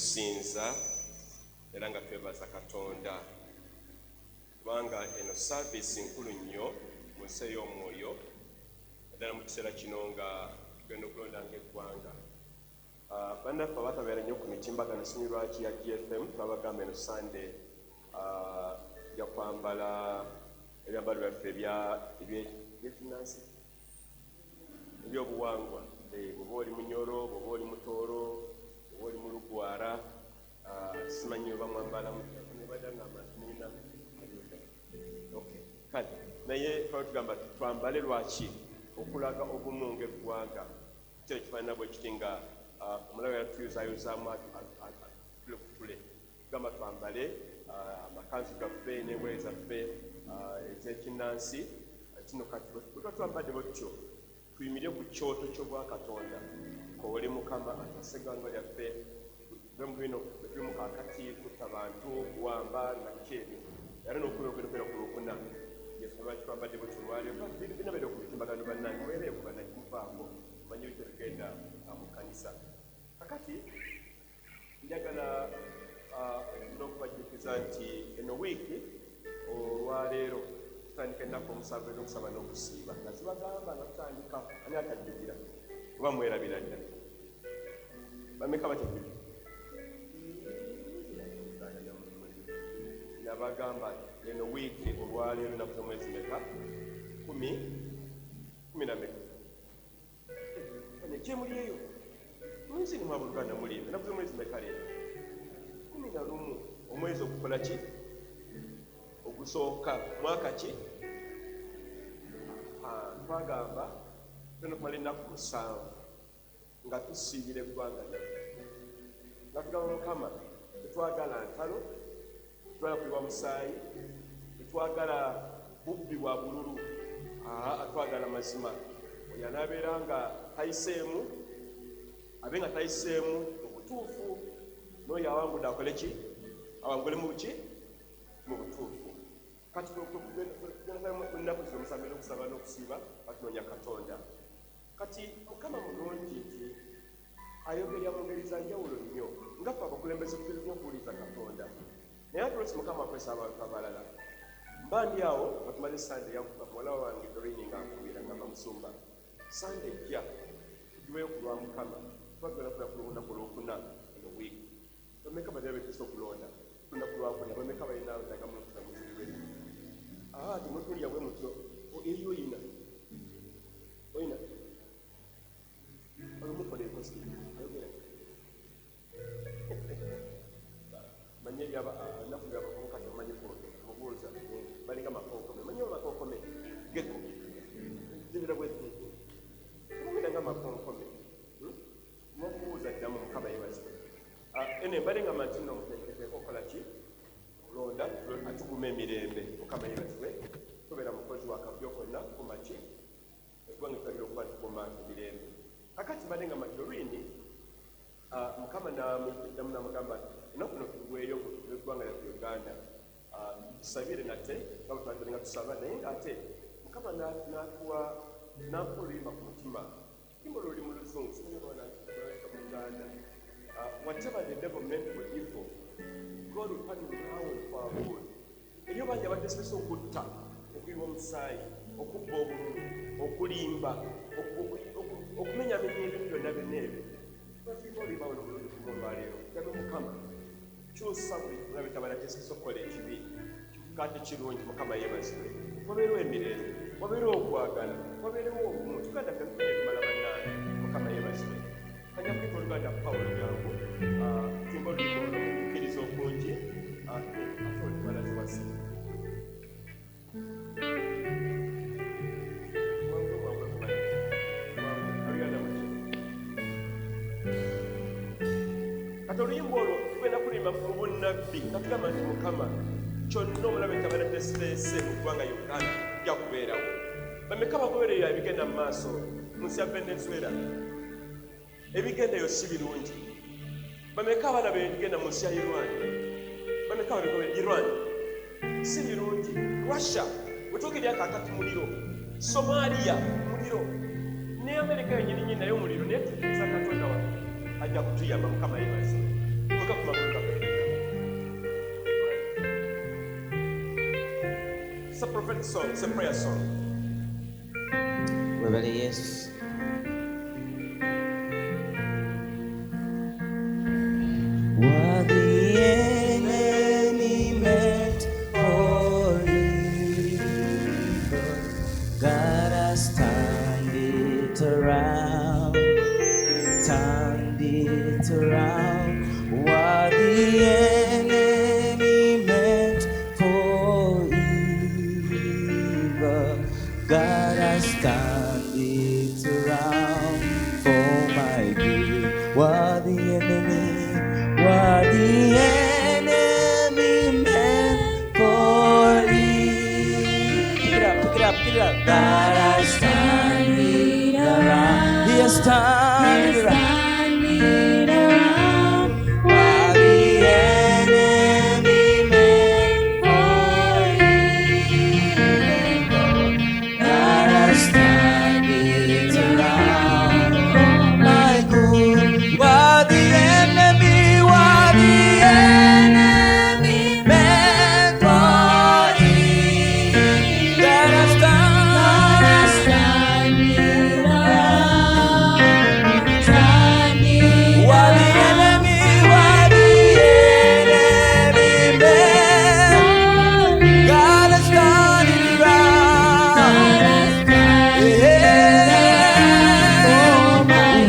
Tusinza era nga twebaza Katonda kubanga eno saaviisi nkulu nnyo mu nsi ey'omwoyo, naddala mu kiseera kino nga tugenda okulonda ng'eggwanga. Bannaffe abatabeera nnyo ku mitimbagano, simanyi lwaki ya GFM, twabagamba eno Sande tujja kwambala ebyambalo byaffe ebyekinnansi, ebyobuwangwa. Bw'oba oli Munyoro, bw'oba oli Mutooro, bw'oba oli Mulugwara, simanyi oba mwambala nebadangamba. Kale naye twali tugamba twambale lwaki? Okulaga obumu ng'eggwanga. Kyo ekifaanana bwe kiti nga omulabe yatuyuzaayuzaamu tule kutule. Tugamba twambale amakanzu gaffe n'engoye zaffe ez'ekinnansi. Kino kati bwe tuba twambadde bwe tutyo, tuyimirire ku kyoto ky'Obwakatonda, koole Mukama ataase eggwanga lyaffe, tuve mu bino bwe tulimu kaakati, kutta bantu, kuwamba na biki ebyo, era n'okubeera ku Lwokuna. Lwaki twambadde bwe tulwaliro binabeera ku mitimbagano? Bannange, mubeereyo ku bannange, muvaako manye biki ebigenda mu kkanisa. Kakati njagala n'okubajjukiza nti eno wiiki olwaleero tutandika ennaku 7 ez'okusaba n'okusiiba, nga zibagamba nga tutandika. Ani atajjukira oba mwerabira dda? Bameka batajjukira? Nabagamba eno wiiki olwaleero ennaku z'omwezi meka? Kumi na meka? Gyemuli eyo munsi ni mwabuluganda, mulimba. Ennaku z'omwezi meka leero? 11, omwezi ogukola ki? Ogusooka. Mwaka ki? Twagamba tulina okumala ennaku 7 nga tusiibira eggwanga lyaffe, nga tugamba Mukama tetwagala ntalo, tetwagala kuyiwa musaayi, tetwagala bubbi bwa bululu, twagala mazima. Oyo anaabeera nga tayiseemu abe nga tayiseemu mu butuufu, n'oyo awangudde akole ki? Awangule mu buki? Mu butuufu. Kati ennaku zino 7 okusaba n'okusiiba, batunoonya Katonda. Kati Mukama mulungi nti ayogerera mu ngeri za njawulo nnyo. Nga ffe abakulembeze tugeza nnyo okuwuliriza Katonda, naye ate oluusi Mukama akozesa abantu abalala. Mba ndi awo nga tumaze Sande yakuba, muwala wange Dorini nga nkubira ngamba, "Musumba, Sande ejja tugiweyo ku lwa Mukama, tuba tugenda kubeera ku lunaku olwokuna eno wiiki." Bameka badala betusa okulonda lunaku lwakuna? Bameka balina ndagamuntu namuziriwe? Temutulya bwe mutyo. Eyo oyina, oyina olumukola enkozi ayogera manye enaku byabavubuka, tebamanyi kwogera. Mubuuza balinga makonkome, manyi makonkome geko zibira bwezi, mugenda nga makonkome. Mubuuza ddamu. Mukama yebazibwe. Ene mbadde nga manti nno muteeketeeka okukola ki? Kulonda, atuguma emirembe. Mukama yebazibwe. Tobeera mukozi wa kavuyo konna, kuma ki? Eggwanga etulabira okuba tukuma emirembe. Kakati mbadde nga Majorini, Mukama namuddamu namugamba ennaku no tuweeyo eggwanga lyaffe Uganda, tusabire nate nga bwe twandibadde nga tusaba. Naye ngaate Mukama natuwa nampa oluyimba ku mutima. Oluyimba olwo luli mu Luzungu, simanyi oba mu Luganda. "Whatever the devil meant for evil, God will turn it round for our good." Eriyo bangi abateesese okutta, okuyiwa omusaayi, okubba obululu, okulimba, okumenyamenya ebintu byonna byonna ebyo. Batulina oluyimba luno omulundi gumu olwaleero. Gambe Mukama, kyusa buli mulabe tabala teesese okukola ekibi, kati kirungi. Mukama yeebazibwe. Wabeerewo emirembe, wabeerewo okwagala, wabeerewo obumu. Tuganda ffe mufune ebimala bannange. Mukama yeebazibwe. Kanya kwita oluganda Pawulo, jangu timba oluyimba olwo okukkiriza okungi, ate olubalazi wase. Mwangu, mwangu, mwangu, Ariana muki. Kati oluyimba olwo tugenda kulimba mu bunnabbi nga tugamba nti Mukama, kyonna omulabe kyabadde teseese mu ggwanga Uganda kijja kubeerawo. Bameka bagoberera ebigenda mu maaso mu nsi ya Venezuela? Ebigendayo si birungi. Bameka abalaba ebigenda mu nsi ya Iran? Bameka babigoberera? Iran si birungi. Russia wetwogerera kakati muliro, Somalia muliro, ne Amerika yenyininyini naye omuliro. Naye tukkiriza Katonda waffe ajja kutuyamba. Mukama yebaze. Buka ku magulu gaffe. It's a prophetic song, it's a prayer song. Webale Yesu. What the enemy meant for evil, God has turned it around, turned it around. What the enemy meant for evil, God has turned it around for my good. What the enemy, what the enemy meant for evil. Pick it up, pick it up, pick it up. God has turned it around. He has turned it around. What the enemy meant for evil, God has turned it around for my good. What the enemy, what the enemy meant for evil, God has turned it around. What the enemy, what the enemy meant, God has turned it around. Yeah.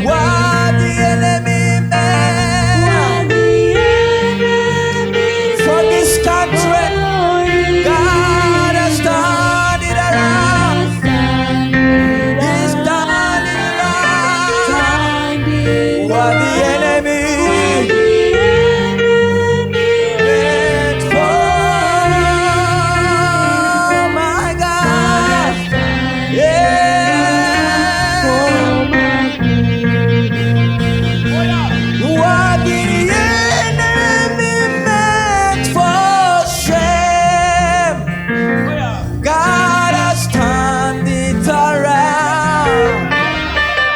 What the enemy meant for this country, God has turned it around. He's turned it around. What the enemy meant for my God. Yeah. What the enemy meant for shame, God has turned it around,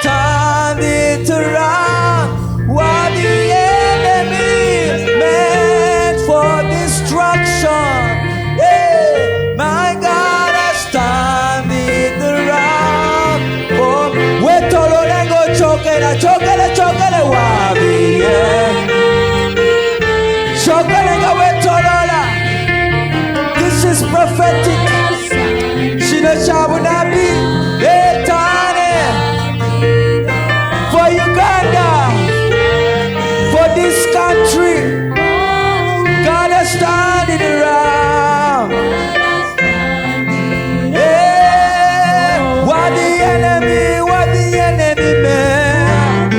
turned it around. What the enemy meant for destruction, yeah, my God has turned it around. For wetololengo chokera, chokere, chokere, wabiye. Chokere nga wetolola. This is prophetic. Kino kya bunabbi. Etane for Uganda, for this country. God has turned it around. Yeah. What the enemy, what the enemy meant.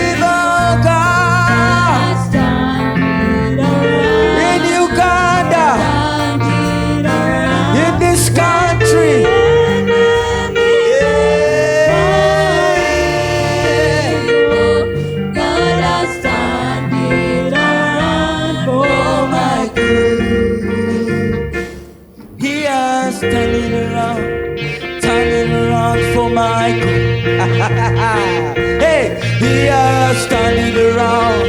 Evil God in Uganda, in this country. Yeah. For my good. He has turned it around, turned it around for my good. Hey, he has turned it around,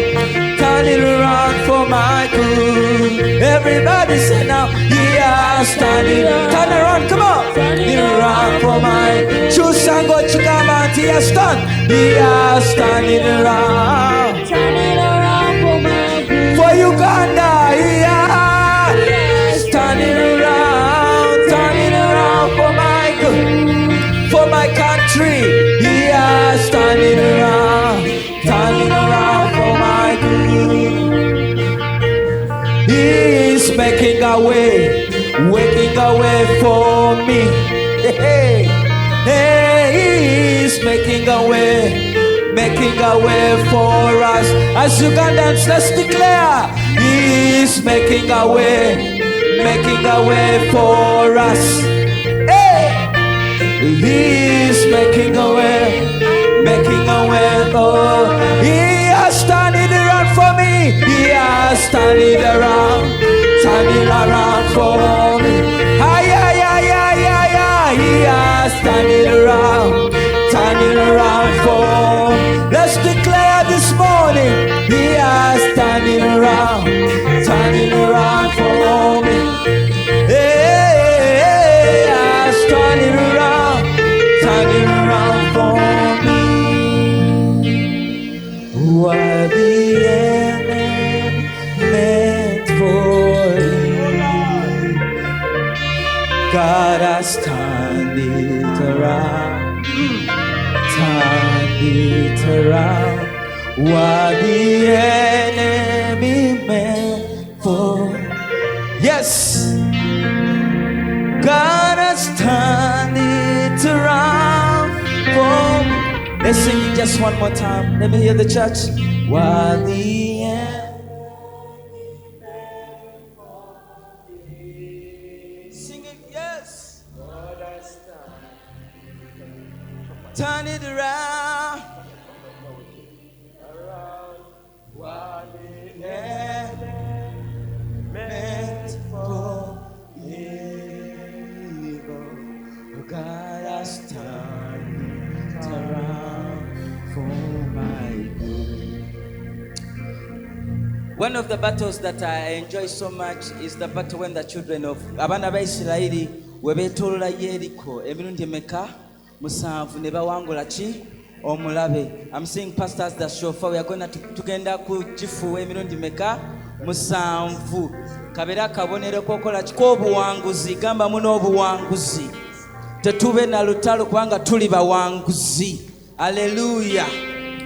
turned it around for my good. Everybody say now, he has turned it, turn around, come on, turn it around for my Chusango Chikama, he has turned it around for Uganda. He has turned it around for my good, for my country. He has turned it around for my good. He is making a way, making a way for me. Hey, hey, he is making a way, making a way for us. As Ugandans, let's declare, he is making a way, making a way for us. Hey! He is making a way, making a way. Oh, he has turned it around for me. He has turned it around for me. Ay, ay, ay, ay, ay, ay. He has turned it around for it around. What the enemy meant for. Yes, God has turned it around for me. Let's sing it just one more time. Let me hear the church. What the enemy meant for me. Sing it, yes. Turn it around. What the enemy meant for evil, God has turned it around for my good. One of the battles that I enjoy so much is the battle when the children of abaana ba Isirayiri we beetoolola Yeriko emirundi emeka? Musanvu, ne bawangula ki? Omulabe. I'm seeing pastors the shofar. We are going to tugenda kugifuuwa emirundi meka? Musanvu. Kabeere akabonero k'okola ki? K'obuwanguzi. Gamba muno obuwanguzi. Tetube na lutalo kubanga tuli bawanguzi. Haleluya,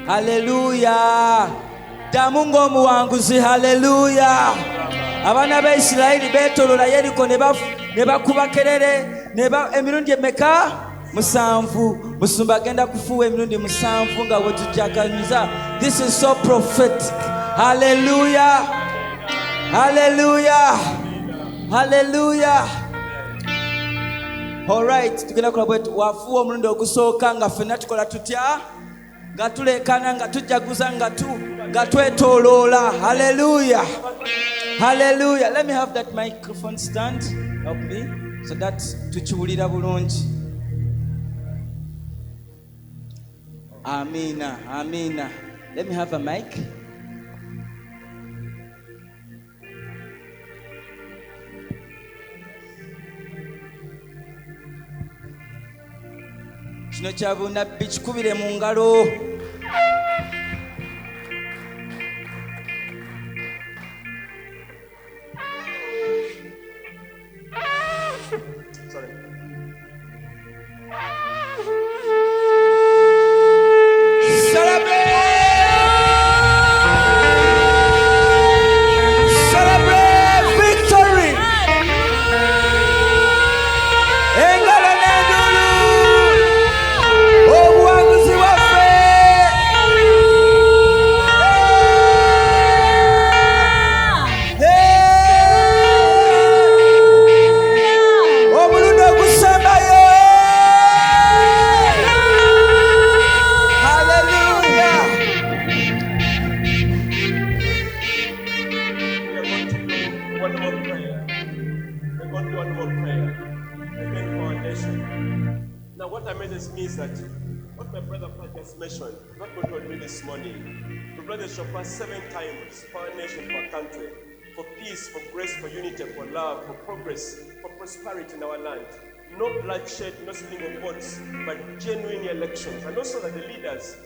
haleluya. Ddamu ng'omuwanguzi. Haleluya. Abaana ba Isirayiri beetolola Yeriko ne bakuba kerere emirundi emeka? Musanvu. Musumba agenda kufuuwa emirundi musanvu nga bwe tujaganyuza. This is so prophetic. Haleluya, haleluya, haleluya. Alright, tugenda kukola bwe wafuuwa omulundi ogusooka nga ffenna tukola tutya? Nga tuleekaana, nga tujaguza, nga twetooloola. Haleluya, haleluya. Let me have that microphone stand. Help me so that tukiwulira bulungi. Amina, amina. Let me have a mic. Kino kya bunnabbi, kikubire mu ngalo. Sorry. Celebrate! Celebrate victory! Engalo n'enduulu! Obuwanguzi bwaffe! Hey! Omulundi ogusembayo! Hallelujah! We are going to do one more prayer. We're going to do one more prayer. Again for our nation. Now, what amazes me is that what my brother Pat just mentioned, what God told me this morning, to blow the shofar 7 times for our nation, for our country, for peace, for grace, for unity, for love, for progress, for prosperity in our land. No bloodshed, no stealing of votes, but genuine elections. And also that the leaders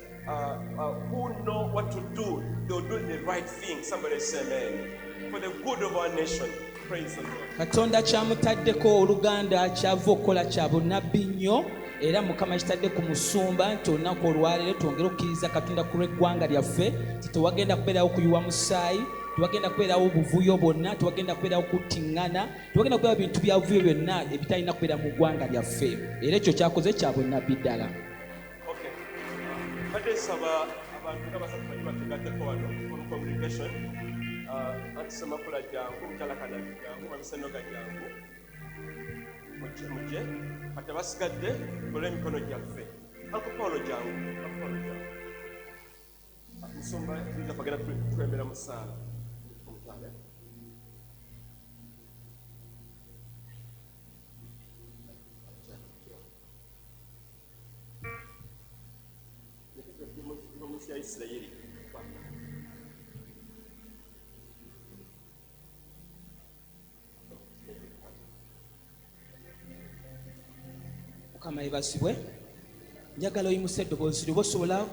who know what to do, they'll do the right thing. Somebody say amen. For the good of our nation. Praise the Lord. Katonda kyamutaddeko oluganda kyava okukola kya bunnabbi nnyo, era Mukama kitadde ku musumba nti olunaku olwaleero twongere okukkiriza Katonda ku lw'eggwanga lyaffe nti tewagenda kubeerawo kuyiwa musaayi, tewagenda kubeerawo obuvuyo bwonna, tewagenda kubeerawo kuttiŋŋana, tewagenda kubeerawo bintu bya buvuyo byonna ebitalina kubeera mu ggwanga lyaffe, era ekyo kyakoze kya bunnabbi ddala. Okay. Badde nsaba abantu nga basatu bali batugatteko wano from congregation. Auntie Semakula jangu, Mukyala Kanabi jangu, Mami Senoga jangu. Mujje, mujje. Kati abasigadde tukole emikono gyaffe. Uncle Paul jangu, Uncle Paul jangu. Musumba tuyinza kwagala tukulembera mu ssaala. Omutwale. Mu nsi ya Isirayiri. Mukama yeebazibwe. Njagala oyimuse eddoboozi lyo, osobola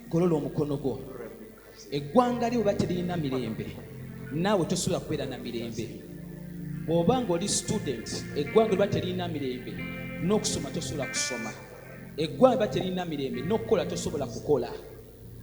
golola omukono gwo. Eggwanga lyo bwe teririna mirembe, naawe tosobola kubeera na mirembe. Bw'oba ng'oli student, eggwanga lyo teririna mirembe, n'okusoma tosobola kusoma. Eggwanga liba terina mirembe, n'okukola tosobola kukola.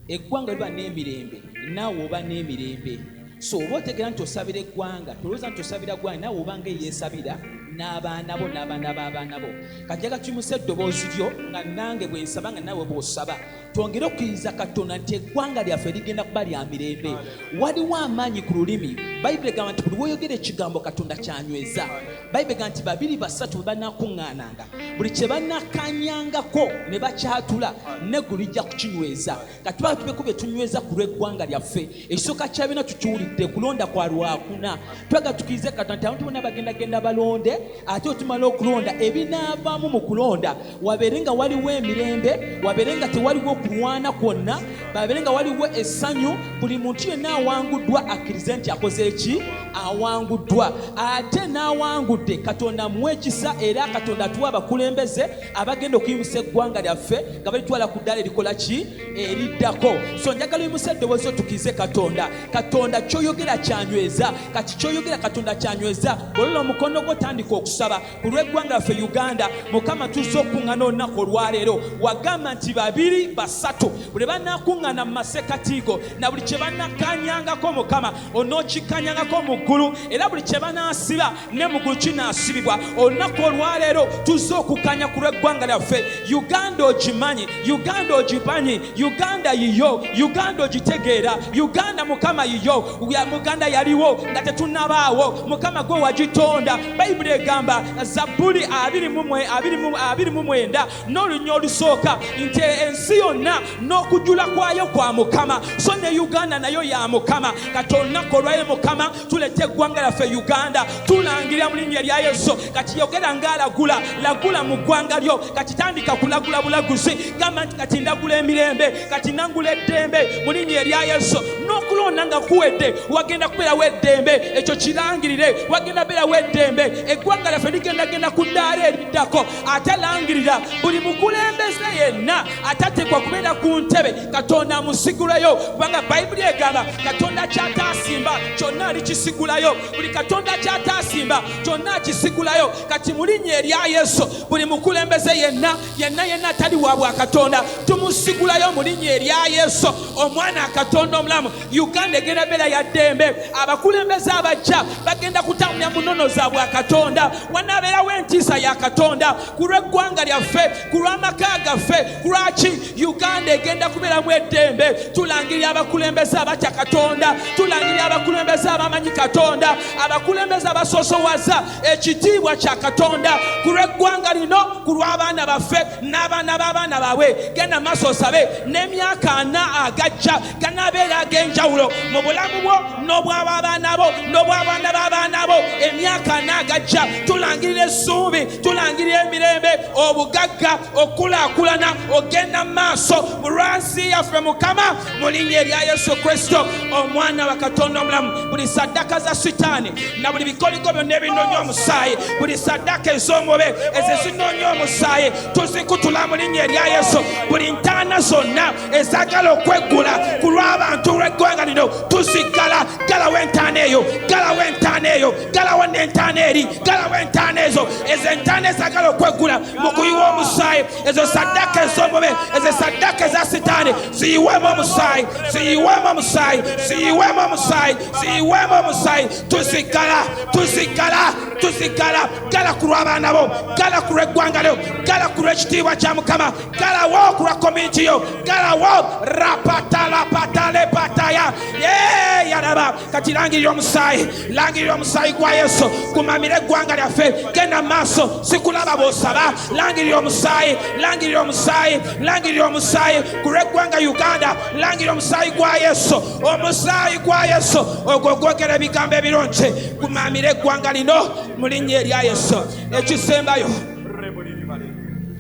Eggwanga liba n'emirembe, naawe oba n'emirembe. So oba otegeera nti osabira eggwanga, tolowooza nti osabira ggwanga, naawe obanga eyeesabira n'abaana bo n'abaana b'abaana bo. Kati njagala tuyimuse eddoboozi lyo nga nange bwe nsaba nga naawe bw'osaba, twongere okukkiriza Katonda nti eggwanga lyaffe ligenda kuba lya mirembe. Waliwo amaanyi ku lulimi. Bayibuli egamba nti buli woyogera ekigambo Katonda kyanyweza. Bayibuli egamba nti babiri basatu bwe banaakuŋŋaananga, buli kye banaakanyangako ne bakyatula, neggulu lijja kukinyweza. Kati twala tubeko bye tunyweza ku lw'eggwanga lyaffe. Ekisooka kya byonna tukiwulidde, kulonda kwa Lwakuna. Twagala tukkirize Katonda nti abantu bonna bagendagenda balonde, ate otumala okulonda ebinaavaamu mu kulonda wabeere nga waliwo emirembe, wabeere nga tewaliwo kulwana kwonna, babeere nga waliwo essanyu, buli muntu yenna awanguddwa akkirize nti akoze eki, awanguddwa, ate n'awangudde Katonda amuwe ekisa, era Katonda atuwa abakulembeze abagenda okuyimusa eggwanga lyaffe nga balitwala ku ddaala erikola ki, eriddako. So njagala oyimusa eddoboozi otukkirize Katonda. Katonda kyoyogera kyanyweza. Kati kyoyogera Katonda kyanyweza. Golola omukono gwo, tandika okusaba ku lw'eggwanga lyaffe Uganda. Mukama, tuzze okuŋŋaana olunaku olwaleero. Wagamba nti babiri basatu buli banaakuŋŋaana mu masekatiigo, na buli kye banakanyangako, Mukama, onookikanyangako mu ggulu, era buli kye banaasiba ne mu ggulu kinaasibibwa. Olunaku olwaleero tuzze okukanya ku lw'eggwanga lyaffe Uganda. Ogimanyi Uganda, ogimanyi Uganda, yiyo Uganda, ogitegeera Uganda. Mukama, yiyo Uganda, yaliwo nga tetunnabaawo. Mukama, gwe wagitonda. Bayibuli egamba, Zabbuli 29 n'olunya olusooka, nti ensi yonna n'okujula kwayo kwa Mukama. So ne Uganda nayo ya Mukama. Kati olunaku olwayo, Mukama, tuleta eggwanga lyaffe Uganda, tulangirira mu linnya lya Yesu. Kati yogera ng'alagula, lagula mu ggwanga lyo. Kati tandika kulagula bulaguzi, gamba nti kati ndagula emirembe, kati nangula eddembe mu linnya erya Yesu. N'okulonda nga kuwedde, wagenda kubeerawo eddembe. Ekyo kirangirire, wagenda beerawo eddembe. Eggwanga lyaffe ligendagenda ku ddaala eriddako. Ate langirira buli mukulembeze yenna atateekwa kubeera ku ntebe, Katonda amusigulayo, kubanga Bayibuli egamba Katonda kyataasimba kyonna alikisigulayo. Buli Katonda kyataasimba kyonna akisigulayo. Kati mu linnya erya Yesu, buli mukulembeze yenna yenna yenna atali wa bwakatonda tumusigulayo mu linnya erya Yesu, omwana Akatonda omulamu. Uganda egenda beera ya ddembe. Abakulembeze abajja bagenda kutambulira mu nnono za bwakatonda. Wanaabeerawo entiisa ya Katonda ku lw'eggwanga lyaffe, ku lw'amaka gaffe. Ku lwaki Uganda egenda kubeeramu eddembe. Tulangirira abakulembeze abatya Katonda, tulangirira abakulembeze abamanyi Katonda, abakulembeze abasosowaza ekitiibwa kya Katonda ku lw'eggwanga lino, ku lw'abaana baffe n'abaana b'abaana baabwe. Genda maaso osabe. N'emyaka 40 agajja ganaabeera ag'enjawulo mu bulamu bwo n'obw'abaana bo n'obw'abaana b'abaana bo. Emyaka 40 agajja, tulangirira essuubi, tulangirira emirembe, obugagga, okukulaakulana, ogenda mu maaso mu lwansi yaffe. Mukama, mu linnya erya Yesu Kristo, omwana wa Katonda omulamu, buli saddaka za Sitaani na buli bikoligo byonna ebinoonya omusaayi, buli saddaka ez'omube ezo ezinoonya omusaayi, tuzikutula mu linnya erya Yesu. Buli ntaana zonna ezaagala okweggula ku lw'abantu lw'eggwanga lino tuziggala. Galawo entaana eyo, galawo entaana eyo, galawo n'entaana eri, galawo entaana ezo, ezo entaana ezaagala okweggula mu kuyiwa omusaayi. Ezo saddaka ez'omube, ezo saddaka eza Sitaani, ziyiwemu omusaayi, ziyiwemu omusaayi, ziyiwemu omusaayi, ziyiwemu omusaayi. Tuziggala, tuziggala, tuziggala. Gala ku lw'abaana bo, gala ku lw'eggwanga lyo, gala ku lw'ekitiibwa kya Mukama, galawo ku lwa community yo, galawo. Rapatalapatalepataya ye yalaba. Kati langirira omusaayi, langirira omusaayi gwa Yesu gumamire eggwanga lyaffe. Genda maaso, sikulaba bw'osaba. Langirira omusaayi, langirira omusaayi, langirira omusaayi ku lw'eggwanga Uganda. Langirira omusaayi gwa Yesu, omusaayi gwa Yesu ogwo gwogera ebigambo ebirungi, gumamire eggwanga lino mu linnya erya Yesu. Ekisembayo,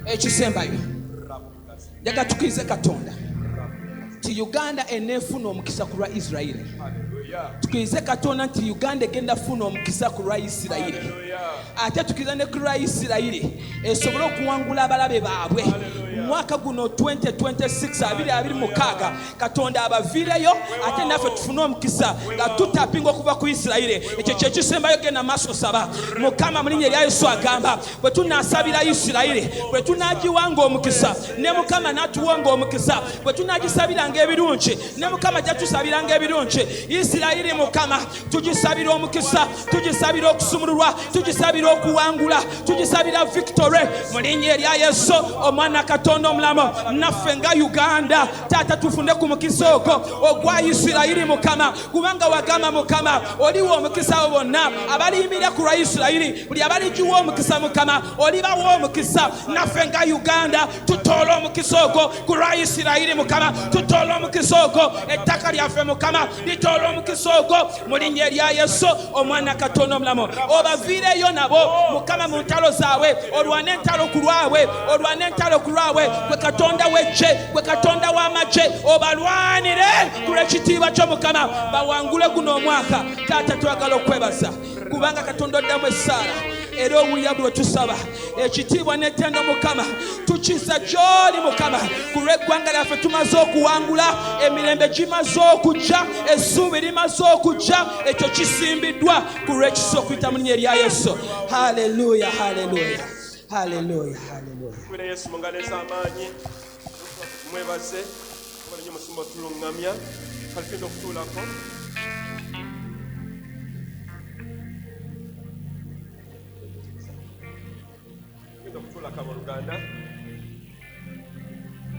ekisembayo, njagala tukirize Katonda nti Uganda eneefuna omukisa ku lwa Isirayiri. Tukirize Katonda nti Uganda egenda funa omukisa ku lwa Isirayiri, ate tukiriza ne ku lwa Isirayiri esobole okuwangula abalabe baabwe. Mwaka guno 2026 2026, Katonda abaviireyo, ate naffe tufune omukisa nga tutapinga okuva ku Isirayiri. Ekyo kyekisembayo. Genda maaso, saba. Mukama, mu linnya erya Yesu, agamba bwe tunaasabira Isirayiri, bwe tunagiwanga omukisa, ne Mukama n'atuwanga omukisa, bwe tunagisabiranga ebirungi, ne Mukama jatusabiranga ebirungi. Isirayiri, Mukama, tugisabira omukisa, tugisabira okusumululwa, tugisabira okuwangula, tugisabira victory mu linnya erya Yesu, omwana Katonda omulamu. Naffe nga Uganda, Taata, tufune ku mukisa ogwo ogwa Isirayiri, Mukama, kubanga wagamba, Mukama, oliwa omukisa abo bonna abaliyimirira ku lwa Isirayiri. Buli abaligiwa omukisa, Mukama, olibawa omukisa. Naffe nga Uganda tutoola omukisa ogwo ku lwa Isirayiri. Mukama, tutoola omukisa ogwo. Ettaka lyaffe, Mukama, litoola omukisa ogwo mu linnya erya Yesu, omwana Katonda omulamu. Obaviireyo nabo, Mukama, mu ntalo zaabwe. Olwane entalo ku lwabwe, olwane entalo ku lwabwe. Gwe Katonda w'eggye, gwe Katonda w'amagye, obalwanire ku lw'ekitiibwa kyo, Mukama, bawangule guno omwaka. Taata, twagala okwebaza kubanga Katonda oddamu essaala era owulira buli wetusaba. Ekitiibwa n'ettendo, Mukama, tukiza gy'oli, Mukama, ku lw'eggwanga lyaffe. Tumaze okuwangula, emirembe gimaze okujja, essuubi limaze okujja. Ekyo kisimbiddwa ku lw'ekisa okuyita mu linnya erya Yesu. Haleluya, haleluya, haleluya, haleluya. Kubira Yesu mu ngalo ez'amaanyi, mwebaze kubalenyo musumba otuluŋŋamya. Kale tuyinza okutuulako. Tuyinza okutuulako, abooluganda.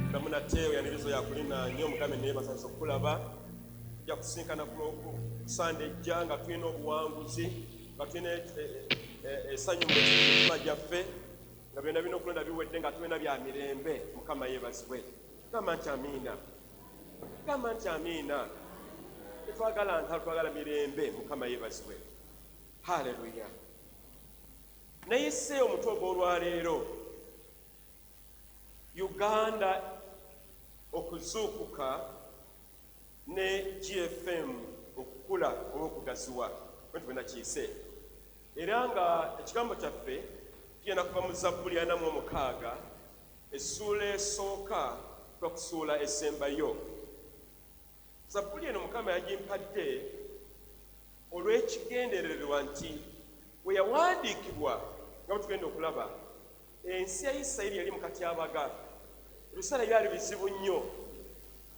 Ddamu nate oyanirizo yakulinaanye, omugambe neebaza okukulaba. Tujja kusinkana ku Sande ejja nga tulina obuwanguzi, nga tulina essanyu mu mitima gyaffe, nga byonna birina okulonda biwedde, nga tulina bya mirembe. Mukama yeebazibwe. Gamba nti amiina, gamba nti amiina. Tetwagala ntalo, twagala mirembe. Mukama yeebazibwe, haleluya. Naye se omutwe ogw'olwaleero, Uganda okuzuukuka ne GFM okukula oba okugaziwa, bwe bwe era nga ekigambo kyaffe kigenda kuva mu Zabbuli 46, essuula esooka tuba kusuula esembayo. Zabbuli eno Mukama yagimpadde olw'ekigendererwa nti we yawandiikibwa, nga bwe tugenda okulaba, ensi ya Isirayiri yali mu katyabaga, ebiseera byali bizibu nnyo,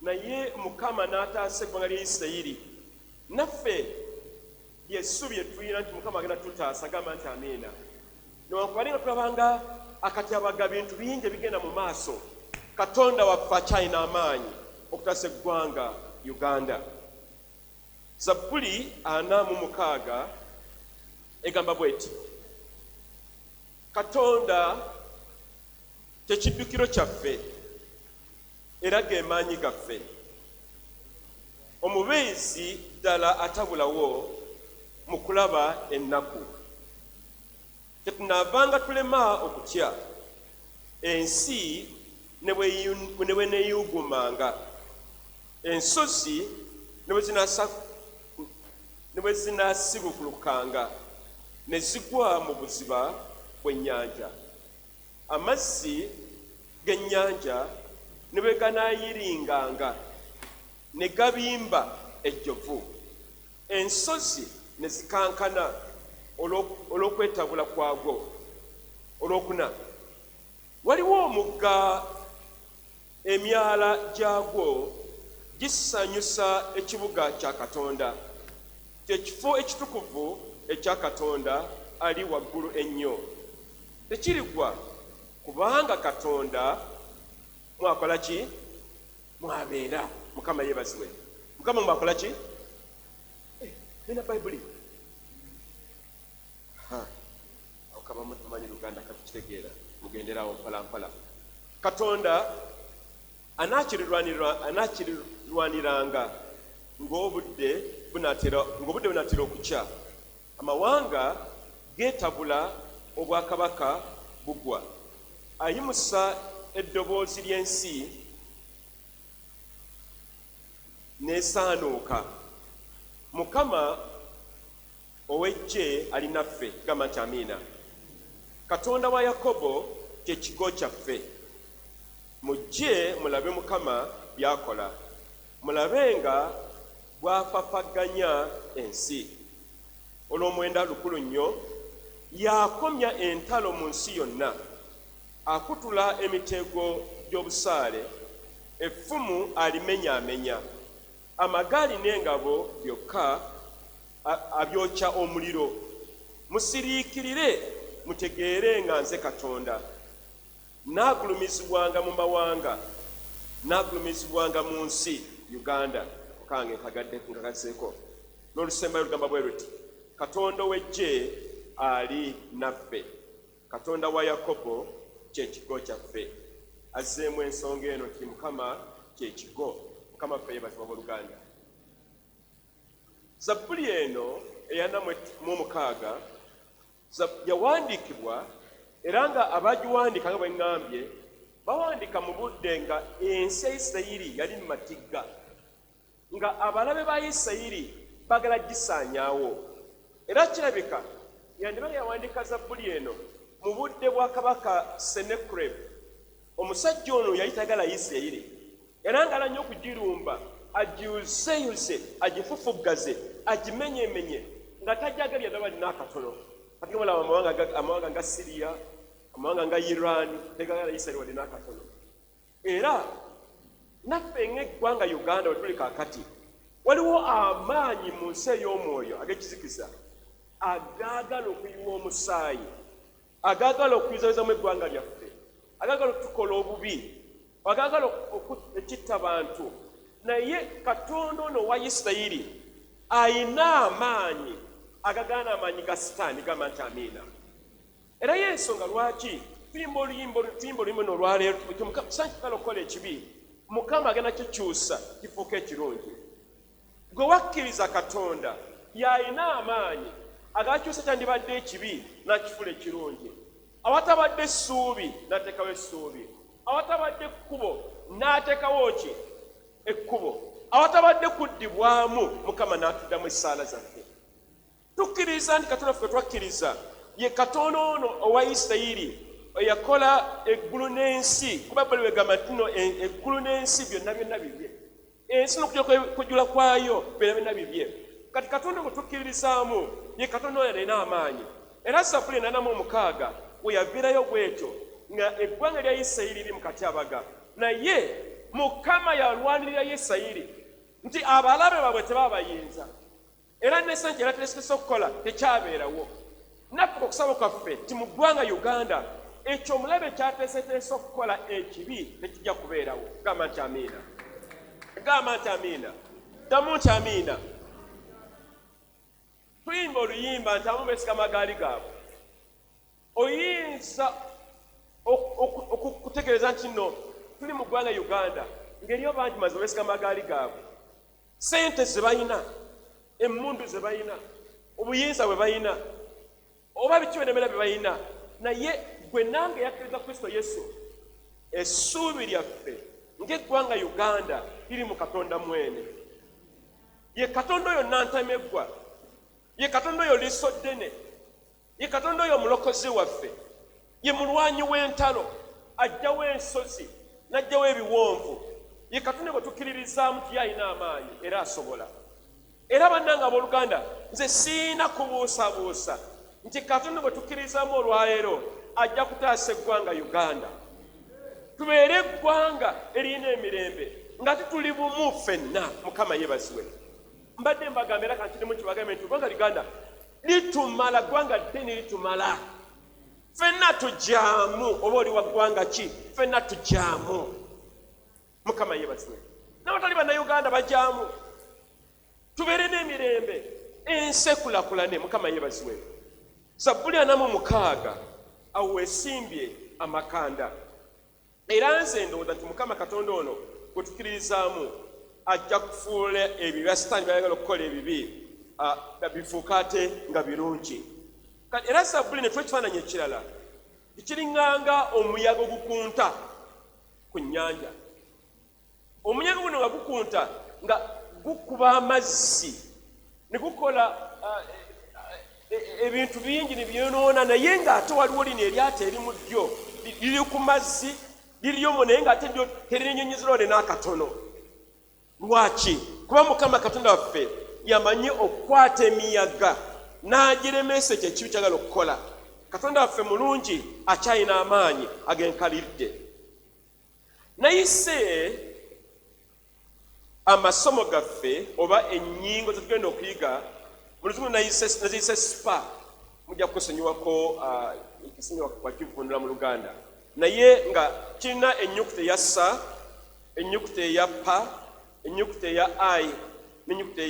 naye Mukama n'ataasa eggwanga lya Isirayiri. Naffe lyessuubi lye tulina nti Mukama agenda tutaasa. Gamba nti amiina. Newankubadde nga tulabanga akatyabaga, bintu bingi ebigenda mu maaso, Katonda waffe akyalina amaanyi okutaasa eggwanga Uganda. Zabbuli 46 egamba bweti: Katonda kyekiddukiro kyaffe era ge maanyi gaffe, omubeezi ddala atabulawo mu kulaba ennaku. Tetunaavanga tulema okutya, ensi ne bweneeyugumanga, ensozi ne bwe zinaasigukulukanga ne zigwa mu buziba bw'ennyanja, amazzi g'ennyanja ne bwe ganaayiringanga ne gabimba ejjovu, ensozi ne zikankana olw'okwetabula kwagwo. Olwokuna, waliwo omugga, emyala gyagwo gisanyusa ekibuga kya Katonda, kyekifo ekitukuvu ekya Katonda ali waggulu ennyo. Tekirigwa, kubanga Katonda mwakola ki? Mwabeera. Mukama yeebazibwe. Mukama mwakola ki? Nina Bayibuli okaba mumanyi Luganda, katukitegeera, mugenderawo mpola mpola. Katonda anaakirirwaniranga ng'obudde bunaatera okukya. Amawanga geetabula, obwakabaka bugwa. Ayimusa eddoboozi ly'ensi n'esaanuuka. Mukama ow'eggye ali naffe. Gamba nti amiina. Katonda wa Yakobo kye kigo kyaffe. Mujje mulabe Mukama by'akola, mulabe nga bw'afafaganya ensi. Olw'omwenda lukulu nnyo, y'akomya entalo mu nsi yonna, akutula emitego gy'obusaale, effumu alimenyaamenya, amagaali n'engabo byokka abyokya omuliro. Musiriikirire mutegeere nga nze Katonda. Nnaagulumizibwanga mu mawanga, nnaagulumizibwanga mu nsi. Uganda kange nkagadde nkagaseeko. N'olusembayo lugamba bwe luti: Katonda ow'eggye ali naffe, Katonda wa Yakobo kye kigo kyaffe. Azzeemu ensonga eno nti Mukama kye kigo. Mukama ffe yeebazibwa abooluganda. Zabbuli eno eyana mu omukaaga yawandiikibwa era nga abagiwandiika nga bwe ŋŋambye bawandiika mu budde nga ensi ya Isirayiri yali mu matigga, nga abalabe ba Isirayiri bagala gisaanyaawo. Era kirabika yandiba nga yawandiika zabbuli eno mu budde bwa kabaka Senakeribu. Omusajja ono yali tayagala Isirayiri era nga nnyo okugirumba agiyuzeyuze, agifufuggaze, agimenyemenye nga tajagalira ddala lina akatono. Kati mulaba amawanga nga Siriya, amawanga nga Iran tegagala Isirayiri wadde n'akatono. Era naffe ng'eggwanga Uganda we tuli kaakati, waliwo amaanyi mu nsi ey'omwoyo ag'ekizikiza agaagala okuyiwa omusaayi, agaagala okuyuzaayuzaamu eggwanga lyaffe, agaagala okutukola obubi, agaagala ekitta bantu. Naye Katonda ono owa Isirayiri ayina amaanyi agagaana amaanyi ga Sitaani. Gamba nti amiina. Era y'ensonga lwaki tuyimba oluyimba tuyimba oluyimba luno olwaleero, Sitaani kyagala okukola ekibi, Mukama agenda kikyusa kifuuka ekirungi. Gwe wakkiriza Katonda y'alina amaanyi agakyusa kyandibadde ekibi n'akifuula ekirungi. Awatabadde essuubi n'ateekawo essuubi, awatabadde ekkubo n'ateekawo ki ekkubo, awatabadde kuddibwamu Mukama n'atuddamu essaala zaffe. Tukkiriza nti Katonda ffe twakkiriza ye Katonda ono owa Isirayiri eyakola eggulu n'ensi, kuba Bayibuli wegamba nti no eggulu n'ensi byonna byonna bibye, ensi n'okujula kwayo byonna byonna bibye. Kati Katonda gwe tukkiririzaamu ye Katonda oyo alina amaanyi. Era Zabbuli 86 we yaviirayo bw'etyo nga eggwanga lya Isirayiri liri mu katyabaga, naye Mukama yalwanirira Isirayiri nti abalabe baabwe tebabayinza. Era ne sente yalateeseteese okukola tekyabeerawo. Naffe okusaba kwaffe ti mu ggwanga Uganda ekyo omulabe kyateeseteese okukola ekibi tekijja kubeerawo. Gamba nti amiina. Gamba nti amiina. Ddamu nti amiina. Tuyimba oluyimba nti abamu beesiga amagaali gaabwe. Oyinza okutegeereza nti nno tuli mu ggwanga Uganda ng'eriyo bangi mazima beesiga amagaali gaabwe, sente ze balina, emmundu ze balina, obuyinza bwe balina, oba biki byonna byonna bye balina. Naye gwe nange yakkiriza Kristo Yesu, essuubi lyaffe ng'eggwanga Uganda liri mu Katonda mwene. Ye Katonda oyo nantameggwa, ye Katonda oyo liiso ddene, ye Katonda oyo omulokozi waffe, ye mulwanyi w'entalo, ajjawo ensozi n'ajjawo ebiwonvu. Ye Katonda gwe tukkiririzaamu nti ye alina amaanyi era asobola. Era bannange abooluganda, nze siina kubuusabuusa nti Katonda gwe tukkiririzaamu olwaleero ajja kutaasa eggwanga Uganda, tubeere eggwanga eririna emirembe nga tutuli bumu ffenna. Mukama yeebazibwe. Mbadde mbagamba era kankirimu kibagambe nti eggwanga Uganda litumala, ggwanga ddene litumala. Ffenna tujaamu, oba oli wa ggwanga ki, ffenna tujaamu. Mukama yeebazibwe. N'abatali bannayuganda bajaamu, tubeere n'emirembe, ensi ekulakulane. Mukama yeebazibwe. Zabbuli 46 awo weesimbye amakanda. Era nze ndowooza nti Mukama Katonda ono gwe tukkiririzaamu ajja kufuula ebyo bya Sitaani byayagala okukola ebibi bifuuka ate nga birungi. Kati era Zabbuli ne tuwa ekifaananyi ekirala kiringanga omuyaga ogukunta ku nnyanja. Omuyaga guno nga gukunta nga gukuba amazzi ne gukola ebintu bingi ne byonoona, naye ng'ate waliwo lino eryato erimu ddyo liri ku mazzi. Liri omwo naye ng'ate lyo terinyonyezerwa wadde n'akatono. Lwaki? Kuba Mukama Katonda waffe yamanyi okukwata emiyaga n'agiremesa ekyo ekibi kyagala okukola. Katonda waffe mulungi, akyalina amaanyi ag'enkaliridde. Nayise amasomo gaffe oba ennyingo zetugenda okuyiga mu luzungu naziyise spa, mujja kunsonyiwako ekisonyiwa kwakivunula mu Luganda, naye nga kirina ennyukuta eya sa, ennyukuta eya pa, ennyukuta eya i n'ennyukuta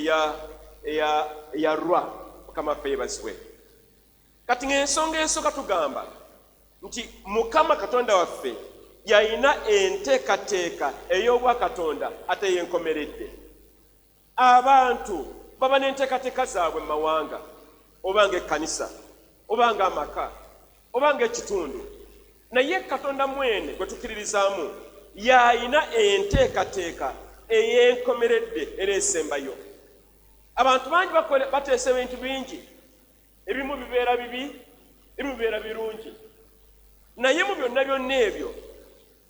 eya rwa. Mukama waffe yeebazibwe. Kati ng'ensonga esooka tugamba nti Mukama Katonda waffe yalina enteekateeka ey'obwakatonda ate ey'enkomeredde. Abantu baba n'enteekateeka zaabwe mu mawanga, oba ng'ekkanisa, oba ng'amaka, oba ng'ekitundu, naye Katonda mwene gwe tukkiririzaamu y'alina enteekateeka ey'enkomeredde era esembayo. Abantu bangi bateesa ebintu bingi, ebimu bibeera bibi, ebimu bibeera birungi, naye mu byonna byonna ebyo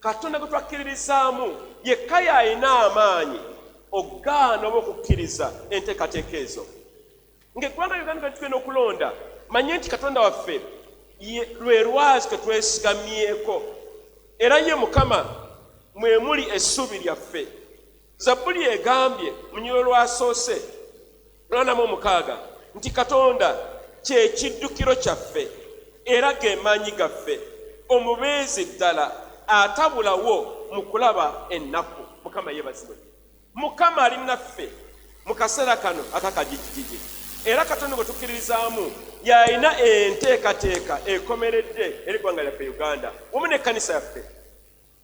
Katonda gwe twakkiririzaamu yekka y'alina amaanyi okugaana oba okukkiriza enteekateeka ezo. Ng'eggwanga Uganda tugenda okulonda, manye nti Katonda waffe lwe lwazi kwe twesigamyeko, era ye Mukama mwe muli essuubi lyaffe. Zabbuli egambye mu lunyiriri lwasoose 86 nti Katonda kye kiddukiro kyaffe era ge maanyi gaffe, omubeezi ddala atabulawo mu kulaba ennaku. Mukama yeebazibwe. Mukama ali naffe mu kaseera kano akakajijijiji, era Katonda gwe tukkiririzaamu y'alina enteekateeka ekomeredde eri eggwanga lyaffe Uganda wamu n'ekkanisa yaffe.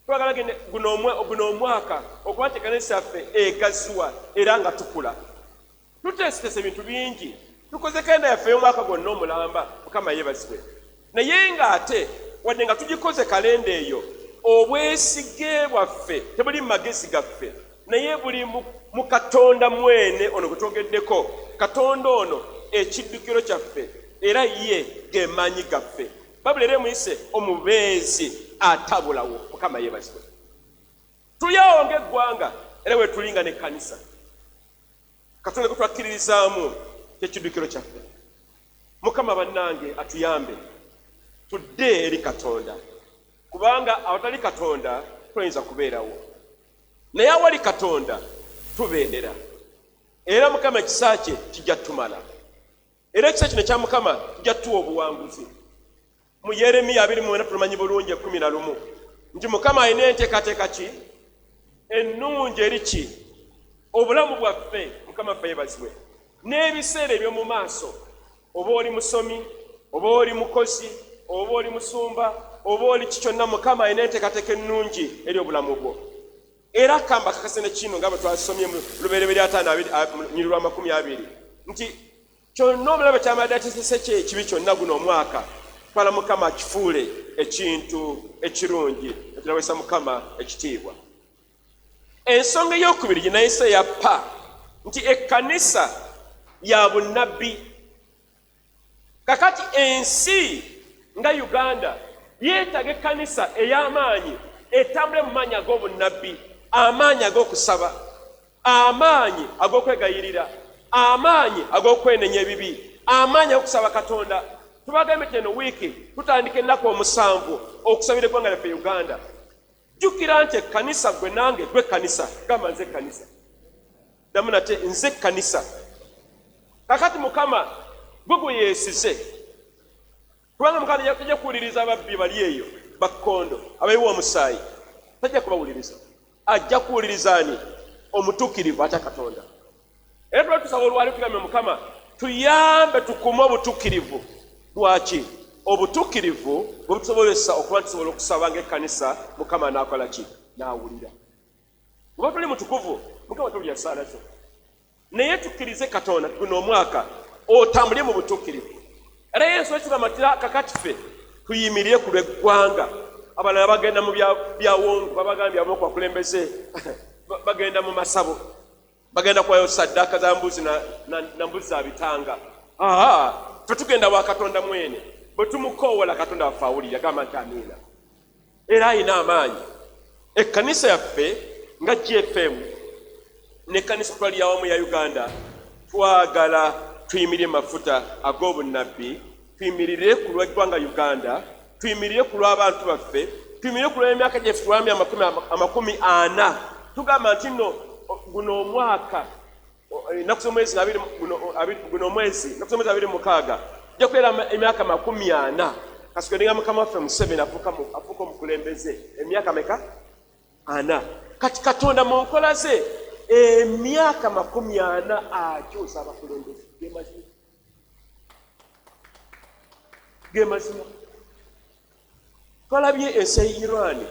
Twagala guno omwaka okuba nti ekkanisa yaffe egaziwa era nga tukula. Tuteeseteese ebintu bingi, tukoze kalenda yaffe ey'omwaka gwonna omulamba, Mukama yeebazibwe. Naye ng'ate wadde nga tugikoze kalenda eyo, obwesige bwaffe tebuli mu magezi gaffe, naye buli mu Katonda mwene ono gwe twogeddeko. Katonda ono ekiddukiro kyaffe era ye ge maanyi gaffe. Bayibuli era emuyise omubeezi atabulawo. Mukama yeebazibwe. Tuli awo ng'eggwanga era we tuli nga n'ekkanisa. Katonda gwe twakkiririzaamu kye kiddukiro kyaffe. Mukama bannange atuyambe tudde eri Katonda, kubanga awatali Katonda toyinza kubeerawo, naye awali Katonda tubeerera, era Mukama ekisa kye kijja tumala, era ekisa kino ekya Mukama kijja tuwa obuwanguzi. Mu Yeremiya 24 tumanyi bulungi 11 nti Mukama alina enteekateeka ki ennungi eri ki obulamu bwaffe. Mukama ffe yeebazibwe. N'ebiseera eby'omu maaso, oba oli musomi, oba oli mukozi, oba oli musumba, oba oli ki kyonna, Mukama alina enteekateeka ennungi eri obulamu bwo. Era kamba kakase ne kino nga bwe twasomye mu Lubereberye 5:20 nti kyonna omulabe ky'amadde ateesese kye ekibi kyonna guno omwaka, twala Mukama akifuule ekintu ekirungi ekinaweesa Mukama ekitiibwa. Ensonga ey'okubiri gye nayise eya pa nti ekkanisa ya bunnabbi. Kakati ensi nga Uganda yeetaaga ekkanisa ey'amaanyi etambule mu maanyi ag'obunnabbi, amaanyi ag'okusaba, amaanyi ag'okwegayirira, amaanyi ag'okwenenya ebibi, amaanyi ag'okusaba Katonda. Tubagambye nti eno wiiki tutandika ennaku 7 okusabira eggwanga lyaffe Uganda. Jjukira nti ekkanisa gwe nange gwe kkanisa, gamba nze ekkanisa, ddamu nate nze ekkanisa. Kakati Mukama gwe gwe yeesize, kubanga Mukama tajja kuwuliriza ababbi bali eyo bakkondo abayiwa omusaayi, tajja kubawuliriza. Ajja kuwuliriza ani? Omutuukirivu atya Katonda. Era tuba tusaba olwali tugambe Mukama tuyambe tukume obutuukirivu. Lwaki? Obutuukirivu bwe butusobozesa okuba tusobola okusaba ng'ekkanisa, Mukama n'akola ki? N'awulira. Bw'oba toli mutukuvu, Mukama tawulira ssaala zo. Naye tukkirize Katonda guno omwaka otambule mu butuukirivu. Era Yesu ekigamba nti kakati ffe tuyimirire ku lw'eggwanga. Abalala bagenda mu byawongo, babagambye abamu ku bakulembeze bagenda mu masabo, bagenda kuwayo saddaaka za mbuzi na mbuzi za bitanga. Aha, ffe tugenda wa Katonda mwene, bwe tumukoowola Katonda waffe awulira, gamba nti amiina. Era alina amaanyi. Ekkanisa yaffe nga GFM n'ekkanisa okutwalira awamu ya Uganda twagala tuyimirire mafuta ag'obunnabbi, tuyimirire ku lw'eggwanga Uganda, tuyimirire ku lw'abantu baffe, tuyimirire ku lw'emyaka gyaffe twamya 40. Tugamba nti nno guno omwaka ennaku z'omwezi guno omwezi ennaku z'omwezi 26 gijja kubeera emyaka 40 kasukende nga mukama waffe Museveni afuuka omukulembeze emyaka meka? 40. Kati Katonda mu nkola ze emyaka 40 akyusa abakulembeze. Ge mazima. Twalabye ensi ya Iran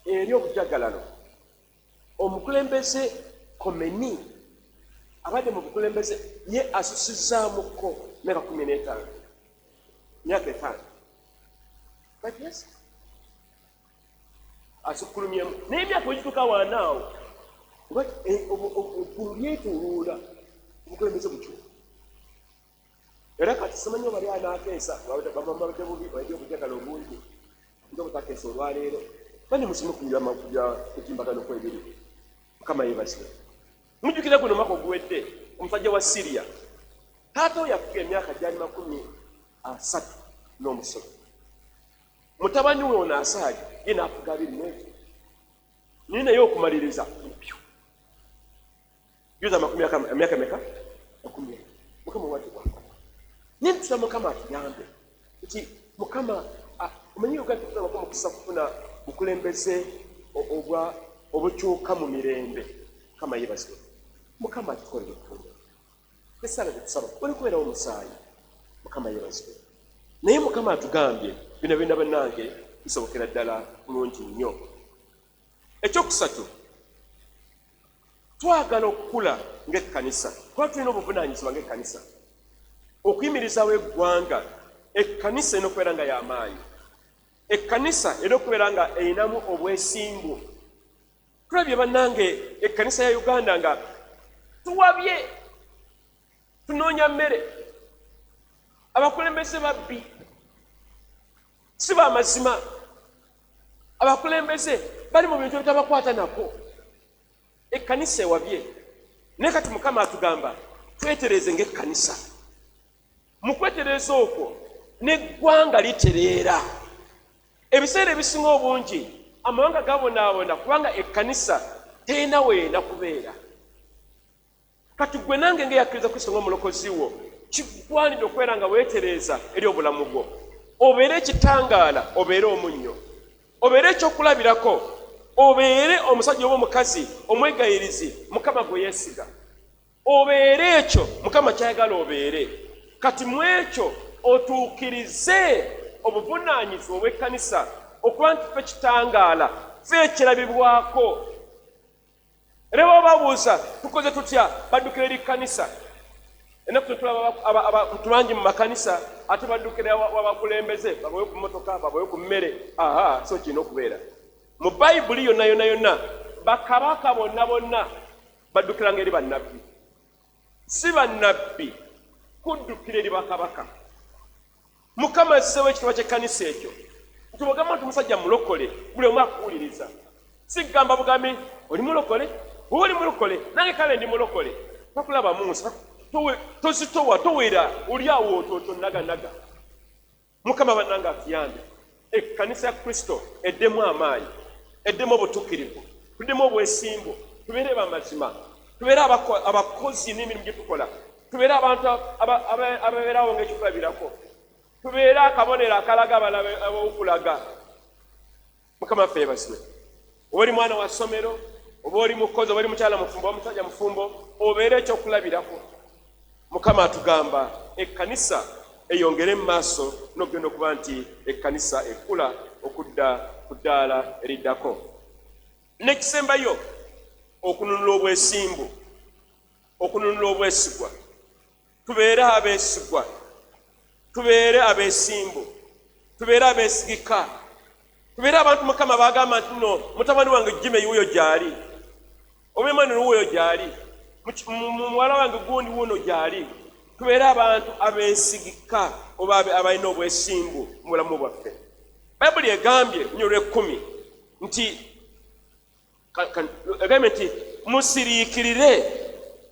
eri obujagalalo. Omukulembeze Khomeini abadde mu bukulembeze ye asusizaamuko myaka 15, myaka 5. But yes, asukkulumyemu naye emyaka wegituuka waanaawo oba eggulu lyetuluula obukulembeze bukyuka. Era kati simanyi oba ali anaakeesa babadde bubi olabye obujagala obungi nga butakeesa olwaleero. Bane musome ku kutimbagano kwebiri. Mukama yeebazibwe. Mujjukira guno omwaka oguwedde omusajja wa Syria taata we yafuga emyaka gyali 31 n'omusolo. Mutabani we ono Asaadi ye n'afuga 21. Naye naye okumaliriza mpyu. Juza amakumi emyaka meka? 40. Mukama wati bw'akola. Naye ntusaba Mukama atuyambe nti Mukama omanyi Uganda tetunabako mukisa kufuna bukulembeze obwa obukyuka mu mirembe. Mukama yeebazibwe. Mukama atukolere ekkubo. Essaala gye tusaba oli kubeerawo omusaayi. Mukama yeebazibwe. Naye Mukama atugambye bino byonna bannange bisobokera ddala bulungi nnyo. Ekyokusatu, twagala okukula ng'ekkanisa kuba tulina obuvunaanyizibwa ng'ekkanisa okuyimirizaawo eggwanga. Ekkanisa erina okubeera nga y'amaanyi. Ekkanisa erina okubeera nga erinamu obwesimbu. Tulabye bannange ekkanisa ya Uganda nga tuwabye, tunoonya mmere, abakulembeze babbi, si ba mazima, abakulembeze bali mu bintu ebitabakwata nako. Ekkanisa ewabye. Naye kati Mukama atugamba twetereeze ng'ekkanisa. Mu kwetereeza okwo n'eggwanga litereera. Ebiseera ebisinga obungi amawanga gabonaabona kubanga ekkanisa terina weerina kubeera. Kati ggwe nange ng'eyakkiriza Kristo ng'omulokozi wo, kigwanidde okubeera nga weetereeza eri obulamu bwo. Obeere ekitangaala, obeere omunnyo, obeere ekyokulabirako, obeere omusajja oba omukazi omwegayirizi Mukama gwe yeesiga. Obeere ekyo Mukama ky'ayagala obeere. Kati mu ekyo otuukirize obuvunaanyizibwa obw'ekkanisa okuba nti ffe kitangaala, ffe ekirabibwako. Era baba babuuza tukoze tutya, baddukira eri kkanisa. Ennaku zino tulaba abantu bangi mu makanisa ate baddukira wabakulembeze babawe ku mmotoka, babawe ku mmere. Aha, so kirina okubeera mu Bayibuli yonna yonna yonna. Bakabaka bonna bonna baddukiranga eri bannabbi, si bannabbi kuddukira eri bakabaka. Mukama azzeewo ekitiibwa ky'ekkanisa ekyo nti bw'ogamba nti omusajja mulokole, buli omu akuwuliriza. Si kugamba bugambi oli mulokole, oba oli mulokole, nange kale ndi mulokole. Takulaba mu nsi, tozitowa, towera, oli awo otwo naganaga. Mukama bannange atuyambe ekkanisa ya Kristo eddemu amaanyi, eddemu obutuukirivu, tuddemu obwesimbu, tubeere b'amazima, tubeere abakozi n'emirimu gye tukola, tubeere abantu ababeerawo ng'ekyokulabirako, tubeere akabonero akalaga abalala okulaga. Mukama waffe yeebazibwe. Oba oli mwana wa ssomero, oba oli mukozi, oba oli mukyala mufumbo, oba musajja mufumbo, obeere ekyokulabirako. Mukama atugamba ekkanisa eyongere mu maaso n'okugenda okuba nti ekkanisa ekula okudda ku ddaala eriddako. N'ekisembayo, okununula obwesimbu, okununula obwesigwa. Tubeere abeesigwa, tubeere abeesimbu, tubeere abeesigika, tubeere abantu Mukama baagamba nti no mutabani wange Jimmy wuuyo gy'ali, oba Emmanuel wuuyo gy'ali, muwala wange gundi wuuno gy'ali. Tubeere abantu abeesigika oba abalina obwesimbu mu bulamu bwaffe. Bayibuli egambye nyo olw'ekkumi nti Agambye nti musiriikirire